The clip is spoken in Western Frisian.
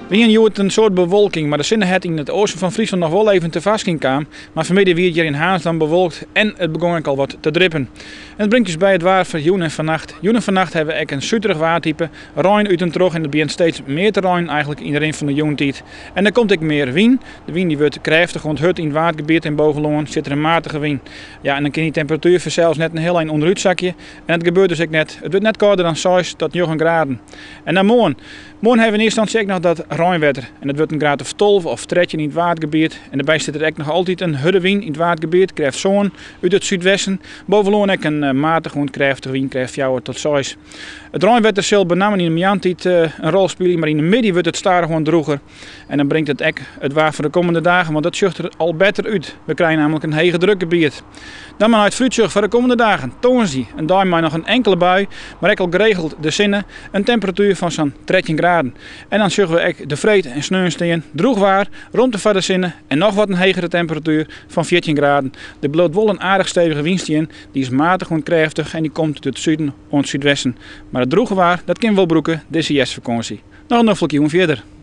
We hiene hjoed in soad bewolking, mar de sinne hat yn it oasten fan Fryslân noch wol even tefoarskyn kaam. Mar fanmiddei wie it hjir yn Harns dan bewolkt en it begong ek al wat te drippen. En it bringt ús by it waar foar jûn en fannacht. Jûn en fannacht hawwe we ek in suterich waartype, rein út en troch en it begjint steeds mear te reinen eigentlik yn de rin fan de jûntiid. En der komt ek mear wyn. De wyn dy wurdt krêftich oant hurd yn it Waadgebiet en bovenlân sit der in matige wyn. Ja, en dan kin dy temperatuer fansels net in hiel ein ûnderút sakje. En dat gebeurt dus ek net. It wurdt net kâlder dan 6 tot 9 graden. En dan moarn. Moarn hawwe we yn earste ynstânsje ek noch dat reinwetter. En dat wurdt in graad of 12 of 13 yn it Waadgebiet. En derby sit der ek noch altyd in hurde wyn yn it Waadgebiet, krêft sân út it súdwesten. Bovenlân ek in matige oant krêftige wyn, krêft 4 tot 6. It reinwetter sil benammen yn de moarntiid in rol spylje, mar yn de middei wurdt it stadichoan drûger. En dan bringt it ek it waar foar de kommende dagen, want dat sjocht der al better út. We krije nammentlik in hege drukgebiet. Dan mar nei it foarútsjoch foar de kommende dagen. Tongersdei, in dei mei noch in inkele bui, mar ek al geregeld de sinne. In temperatuer fan sa'n 13 graden. En dan sjogge we ek de freed en sneon stean. Drûch waar, romte foar de sinne en noch wat in hegere temperatuer fan 14 graden. Der bliuwt wol in aardich stevige wyn stean. Dy is matich oant krêftich en dy komt út it suden oant súdwesten. Mar it drûge waar, dat kin wol brûke dizze hjerstfakânsje. Noch in noflike jûn fierder.